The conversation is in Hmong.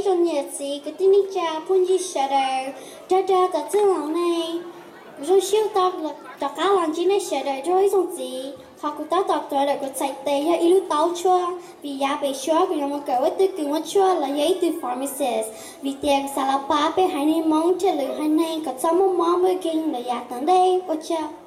Ib tsoom niam txiv kwv tij neej tsa phooj ywg sawv daws, dag dag tom txwj laus neeg, kuv zoo siab tau rov qab los ntsib nej sawv daws rau ib tsoom txiv. Qhov kuv tab tom tuav ntawm kuv txhais tes yog ib lub taub tshuaj, vim yav pem suab kuv yuav mus kawm ua ib tug kws muab tshuaj los yog ib tug pharmacist, vim tias kuv xav los pab peb haiv neeg Hmoob thiab lwm haiv neeg kom txhob muaj mob muaj nkeeg lawm yav tom ntej. Ua tsaug.